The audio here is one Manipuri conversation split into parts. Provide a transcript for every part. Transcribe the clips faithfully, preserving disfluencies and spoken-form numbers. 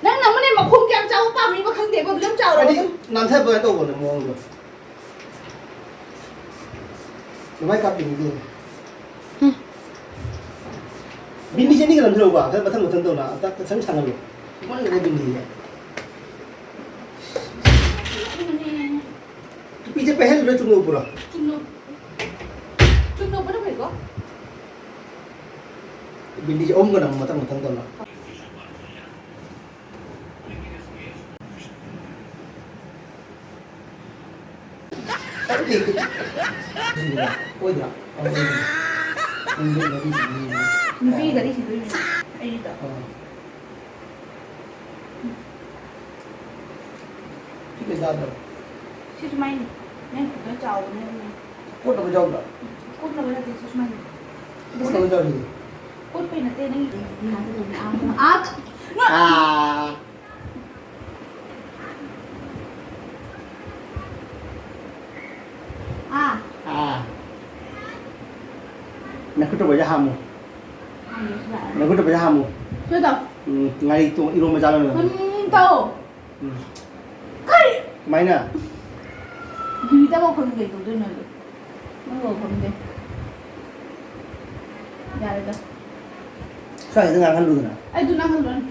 ꯅꯪꯅ ꯑꯃꯅꯦ ꯃꯈꯣꯡ ꯀꯌꯥꯝ ꯆꯥꯎꯕ ꯄꯥꯝꯃꯤꯕ ꯈꯪꯗꯦꯕ, ꯑꯗꯨ ꯌꯥꯝ ꯆꯥꯎꯔꯕ ꯍꯥꯏꯗꯤ ꯑꯗꯨꯝ꯫ ꯅꯥꯟꯊꯕ ꯇꯧꯕꯅꯦ ꯃꯑꯣꯡꯗꯣ꯫ ꯅꯃꯥꯏ ꯀꯥꯞꯄꯤꯅꯤ ꯑꯗꯨꯒ꯫ ꯕꯤꯟꯗꯤ ꯆꯦꯅꯤꯒ ꯅꯝꯁꯤꯜꯂꯧꯕ, ꯈꯔ ꯃꯊꯪ ꯃꯊꯪ ꯇꯧꯅ, ꯑꯝꯇ ꯃꯊꯪ ꯁꯥꯟꯅꯔꯣ꯫ ꯏꯃꯥꯟꯅꯕ ꯕꯤꯟꯗꯤꯁꯦ꯫ ꯅꯨꯄꯤꯁꯦ ꯄꯥꯏꯍꯜꯂꯨꯔ ꯆꯨꯝꯅ ꯎꯞꯄꯨꯔꯣ? ꯆꯨꯝꯅ, ꯆꯨꯝꯅ ꯎꯞꯄꯅ ꯐꯩꯀꯣ? ꯕꯤꯟꯗꯤꯁꯦ ꯑꯍꯨꯝꯒ ꯅꯝꯃꯣ, ꯃꯊꯪ ꯃꯊꯪ ꯇꯧꯅ꯫ ꯑꯣꯏꯗ꯭ꯔꯥ? ꯅꯨꯄꯤ ꯒꯥꯔꯤ ꯁꯤꯗꯣꯏꯅꯦ꯫ ꯑꯩꯗ꯫ ꯑꯥ꯫ ꯁꯤ ꯀꯩ ꯆꯥꯗ꯭ꯔꯣ? ꯁꯤ ꯁꯨꯃꯥꯏꯅ ꯅꯪ ꯈꯨꯠꯅ ꯆꯥꯎꯕꯅꯦ ꯑꯗꯨꯅ꯫ ꯀꯣꯠꯅꯕ ꯌꯥꯎꯗ꯭ꯔꯣ? ꯀꯣꯠꯅꯕ ꯅꯠꯇꯦ, ꯁꯤ ꯁꯨꯃꯥꯏꯅ꯫ ꯀꯣꯠꯅꯕ ꯌꯥꯎꯗ꯭ꯔꯣ? ꯀꯣꯠꯄꯩ ꯅꯠꯇꯦ, ꯅꯪꯒꯤ ꯑꯥ, ꯑꯥ꯫ ꯑꯥ꯫ ꯑꯥ꯫ ꯑꯥ꯫ ꯅꯈꯨꯠꯇ ꯄꯩꯁꯥ ꯍꯥꯝꯃꯨ꯫ ꯍꯥꯝꯃꯨ ꯁꯤꯗ꯫ ꯅꯈꯨꯠꯇ ꯄꯩꯁꯥ ꯍꯥꯝꯃꯨ꯫ ꯁꯤꯗ꯫ ꯎꯝ, ꯉꯥꯔꯤ ꯇꯣ-, ꯏꯔꯣꯝꯕ ꯆꯥꯕ ꯃꯌꯥꯝ꯫ ꯎꯝ, ꯇꯧ꯫ ꯎꯝ꯫ ꯀꯔꯤ? ꯀꯃꯥꯏꯅ? ꯂꯨꯏꯗ ꯋꯥꯈꯜ ꯀꯩ ꯇꯧꯗꯣꯏꯅꯣ ꯑꯗꯨ? ꯅꯪ ꯋꯥꯈꯜꯗꯤ꯫ ꯌꯥꯔꯦꯗ꯫ ꯁ꯭ꯋꯥꯏꯗ ꯉꯥꯡꯍꯜꯂꯨꯗꯅ꯫ ꯑꯩ ꯑꯗꯨ ꯉꯥꯡꯍꯜꯂꯨꯔꯅꯨ꯫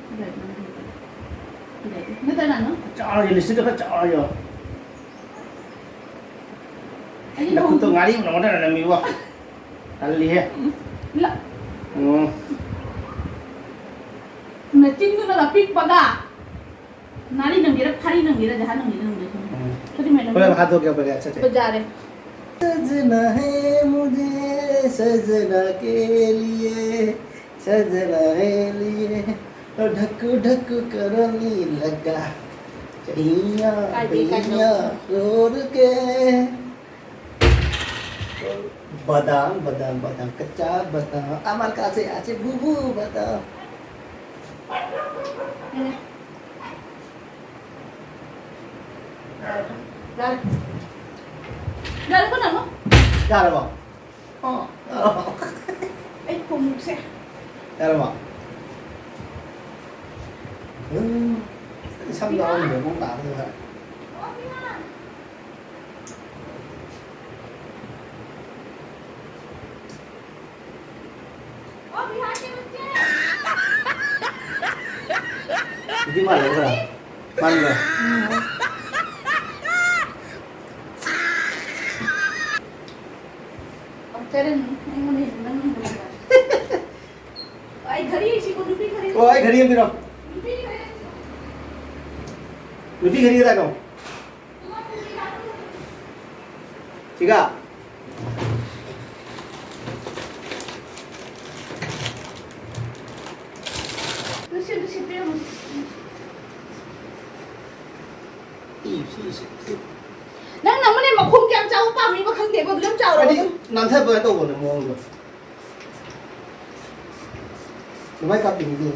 ꯅꯠꯇ꯭ꯔ ꯅꯪ? ꯆꯥꯎꯔꯦ, ꯂꯤꯁꯇ꯭ꯔꯤꯛꯇ ꯈꯔ ꯆꯥꯎꯔꯦ꯫ ꯑꯩ ꯅꯈꯨꯠꯇꯣ ꯂꯧ- ꯉꯥꯔꯤ ꯃꯅꯝ ꯑꯣꯟꯅꯔ ꯅꯝꯃꯤꯕꯣ꯫ ꯇꯜꯂꯤꯍꯦ꯫ ꯂ- ꯎꯝ꯫ ꯅꯆꯤꯟꯗꯨꯅꯒ ꯄꯤꯛꯄꯒ꯫ ꯅꯥꯔꯤ ꯅꯝꯒꯦꯔꯥ, ꯐꯥꯔꯤ ꯅꯝꯒꯦꯔꯥ, ꯖꯍꯥ ꯅꯝꯒꯦꯔꯥ ꯅꯝꯒꯦꯔꯥ ꯈꯪꯗꯦ꯫ ꯎꯝ꯫ ꯐꯗꯤ ꯃꯦꯗꯝ꯫ ꯍꯣꯔꯦꯟ ꯍꯥꯠꯇꯣꯛꯀꯦ, ꯎꯄꯥꯏ ꯂꯩ, ꯆꯠꯁꯦ꯫ ꯕꯖꯥꯔꯦ꯫ सजना है मुझे सजना के लिए, सजना है लिए, ढक ढक करने लगा। चैया, कायदे, कायदे। चैया, जोर के। बादाम, बादाम, बादाम, कच्चा बादाम, আমার কাছে আছে বুবু বাদাম। ꯌꯥꯔꯦ꯫ ꯌꯥꯔꯦ, ꯀꯅꯥꯅꯣ? ꯌꯥꯔꯕꯣ? ꯑꯣ, ꯌꯥꯔꯕꯣ? ꯌꯥꯔꯕꯣ? ꯎꯝ, ꯁꯝ ꯌꯥꯎꯔꯝꯗ꯭ꯔꯦ, ꯃꯑꯣꯡ ꯇꯥꯗꯣꯏꯔꯦ꯫ ꯅꯨꯄꯤ ꯃꯥꯜꯂꯦ ꯈꯔ꯫ ꯃꯥꯟꯕ꯭ꯔꯥ? ꯆꯔꯦꯟ, ꯑꯩꯉꯣꯟꯗ ꯍꯦꯟꯅ ꯅꯪ ꯍꯦꯟꯅ ꯃꯥꯜꯂꯦ꯫ ꯑꯩ ꯘꯔꯤ ꯁꯤꯕꯨ ꯅꯨꯄꯤ ꯘꯔꯤ꯫ ꯑꯣ, ꯑꯩ ꯘꯔꯤ ꯑꯃ ꯄꯤꯔꯣ꯫ ꯅꯨꯄꯤ ꯘꯔꯤ꯫ ꯅꯨꯄꯤ ꯘꯔꯤ ꯀꯗꯥꯏꯅꯣ? ꯁꯤꯒ꯫ Lucy, Lucy, ꯄꯤꯔꯝꯃꯨ꯫ ꯏ, ꯁꯤ, ꯁꯤ, ꯁꯤ꯫ ꯅꯪꯅ ꯑꯃꯅꯦ ꯃꯈꯣꯡ ꯀꯌꯥꯝ ꯆꯥꯎꯕ ꯄꯥꯝꯃꯤꯕ ꯈꯪꯗꯦꯕ, ꯑꯗꯨ ꯌꯥꯝ ꯆꯥꯎꯔꯕ ꯍꯥꯏꯗꯤ ꯑꯗꯨꯝ꯫ ꯅꯥꯟꯊꯕ ꯇꯧꯕꯅꯦ ꯃꯑꯣꯡꯗꯣ꯫ ꯅꯃꯥꯏ ꯀꯥꯞꯄꯤꯅꯤ ꯑꯗꯨ꯫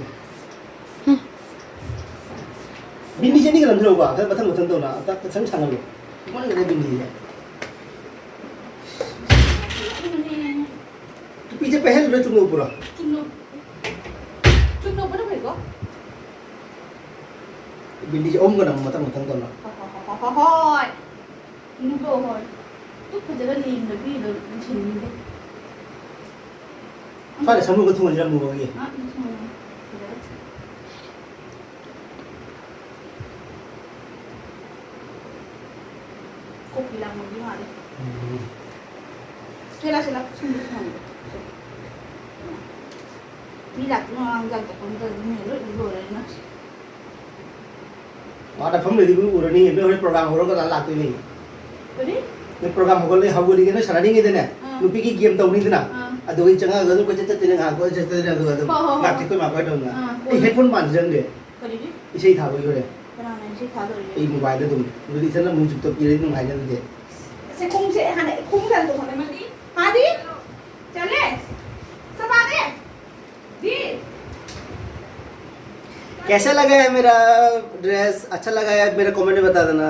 ꯕꯤꯟꯗꯤ ꯆꯦꯅꯤꯒ ꯅꯝꯁꯤꯜꯂꯛꯎꯀꯣ꯫ ꯃꯊꯪ ꯃꯊꯪ ꯇꯧꯅ ꯑꯝꯇ ꯐꯖꯅ ꯁꯥꯟꯅꯔꯣ꯫ ꯄꯤꯛꯃꯟꯒ꯭ꯔꯦ ꯕꯤꯟꯗꯤꯁꯦ꯫ ꯇꯨꯄꯤꯁꯦ ꯄꯥꯏꯍꯜꯂꯨꯔꯥ ꯆꯨꯝꯅ ꯎꯞꯄꯨꯔꯣ? ꯆꯨꯝꯅ, ꯆꯨꯝꯅ ꯎꯞꯄꯅ ꯐꯩꯀꯣ? ꯕꯤꯟꯗꯤꯁꯦ ꯑꯍꯨꯝꯒ ꯅꯝꯃꯣ ꯃꯊꯪ ꯃꯊꯪ ꯇꯧꯅ꯫ ꯍꯣꯏ, ꯍꯣꯏ, ꯍꯣꯏ, ꯍꯣꯏ, ꯍꯣꯏ꯫ ꯅꯨꯡꯗꯣ ꯍꯣꯏ꯫ ꯇꯨ ꯐꯖꯅ ꯂꯦꯡꯗꯕꯤꯗ ꯂꯣꯏꯁꯤꯟꯕꯤꯗꯦ꯫ ꯁ꯭ꯋꯥꯏꯗ ꯁꯝꯕ꯭ꯔꯨꯒ ꯊꯨꯡꯍꯟꯁꯤꯔ ꯑꯃꯨꯕꯒꯤ? ꯑ, ꯊꯨꯡꯍꯜꯂꯣ꯫ ꯐꯖꯔꯦ꯫ ꯀꯣꯐꯤ ꯂꯥꯡꯕꯒꯤ ꯃꯥꯜꯂꯦ꯫ ꯎꯝ꯫ ꯁꯦ ꯂꯥ, ꯁꯦ ꯂꯥ, ꯁꯨꯝꯗ ꯁꯨꯝꯍꯜꯂꯣ꯫ ꯃꯤ ꯂꯥꯛꯇ꯭ꯔꯤꯉꯩ ꯃꯃꯥꯡꯗ ꯆꯥꯛ ꯆꯥꯐꯝꯗ ꯑꯗꯨꯝ ꯂꯣꯏ ꯂꯣꯏꯔꯦ ꯅꯪ꯫ ꯃꯥꯗ ꯐꯝ ꯂꯩꯔꯤꯕꯨ ꯎꯔꯅꯤ, ꯅꯣꯏ ꯍꯣꯔꯦꯟ program ꯍꯧꯔꯒ ꯂꯥꯛ-, ꯂꯥꯛꯇꯣꯏꯅꯤ꯫ ꯀꯔꯤ? ꯅꯣꯏ program ꯍꯧꯒꯠꯂꯦ, ꯍꯧꯒꯠꯂꯤꯒꯦ, ꯅꯣꯏ ꯁꯥꯟꯅꯔꯤꯉꯩꯗꯅꯦ, ꯑꯥ꯫ ꯅꯨꯄꯤꯒꯤ game ꯇꯧꯅꯤꯗꯅ, ꯑꯥ꯫ ꯑꯗꯨꯒꯤ ꯆꯪꯉꯛꯑꯒ ꯑꯗꯨꯝ ꯀꯣꯏꯆꯠ ꯆꯠꯇꯣꯏꯅꯦ, ꯉꯥꯏꯍꯥꯛ ꯀꯣꯏꯆꯠ ꯆꯠꯇꯣꯏꯅꯦ, ꯑꯗꯨꯒ ꯑꯗꯨꯝ ꯍꯣꯏ, ꯍꯣꯏ, ꯍꯣꯏ꯫ ꯂꯥꯛꯇꯦ, ꯑꯩꯈꯣꯏ ꯃꯥ ꯈꯣꯏ ꯇꯧꯅ꯫ ꯑꯥ, ꯑꯩ ꯀꯣꯟꯅ꯫ Headphone ꯄꯥꯟꯁꯤꯔꯪꯗꯦ? ꯀꯔꯤꯒꯤ? ꯏꯁꯩ ꯊꯥꯕꯒꯤ ꯍꯣꯔꯦꯟ꯫ ꯀꯅꯥꯅ ꯏꯁꯩ ꯊꯥꯗꯣꯔꯤꯒꯦ? ꯑꯩ mobile ꯗ ꯑꯗꯨꯝ꯫ ꯑꯗꯨꯗꯤ ꯏꯊꯟꯗ music ꯇꯣ ꯄꯤꯔꯗꯤ ꯅꯨꯡꯉꯥꯏꯅꯤ ꯑꯗꯨꯗꯤ꯫ ꯑꯁꯦ ꯈꯣꯡꯁꯦ ꯍꯥꯟꯅ, ꯈꯣꯡꯁꯦ ꯍꯥꯟꯅ ꯇꯣꯡꯍꯜꯂꯦ, ꯃꯥꯗꯤ꯫ ꯃꯥꯗꯤ? ꯆꯠꯂꯦ? ꯆꯠꯂꯦ? ꯗꯤ? कैसा लगा है मेरा dress? अच्छा लगा है मेरा comment में बता देना।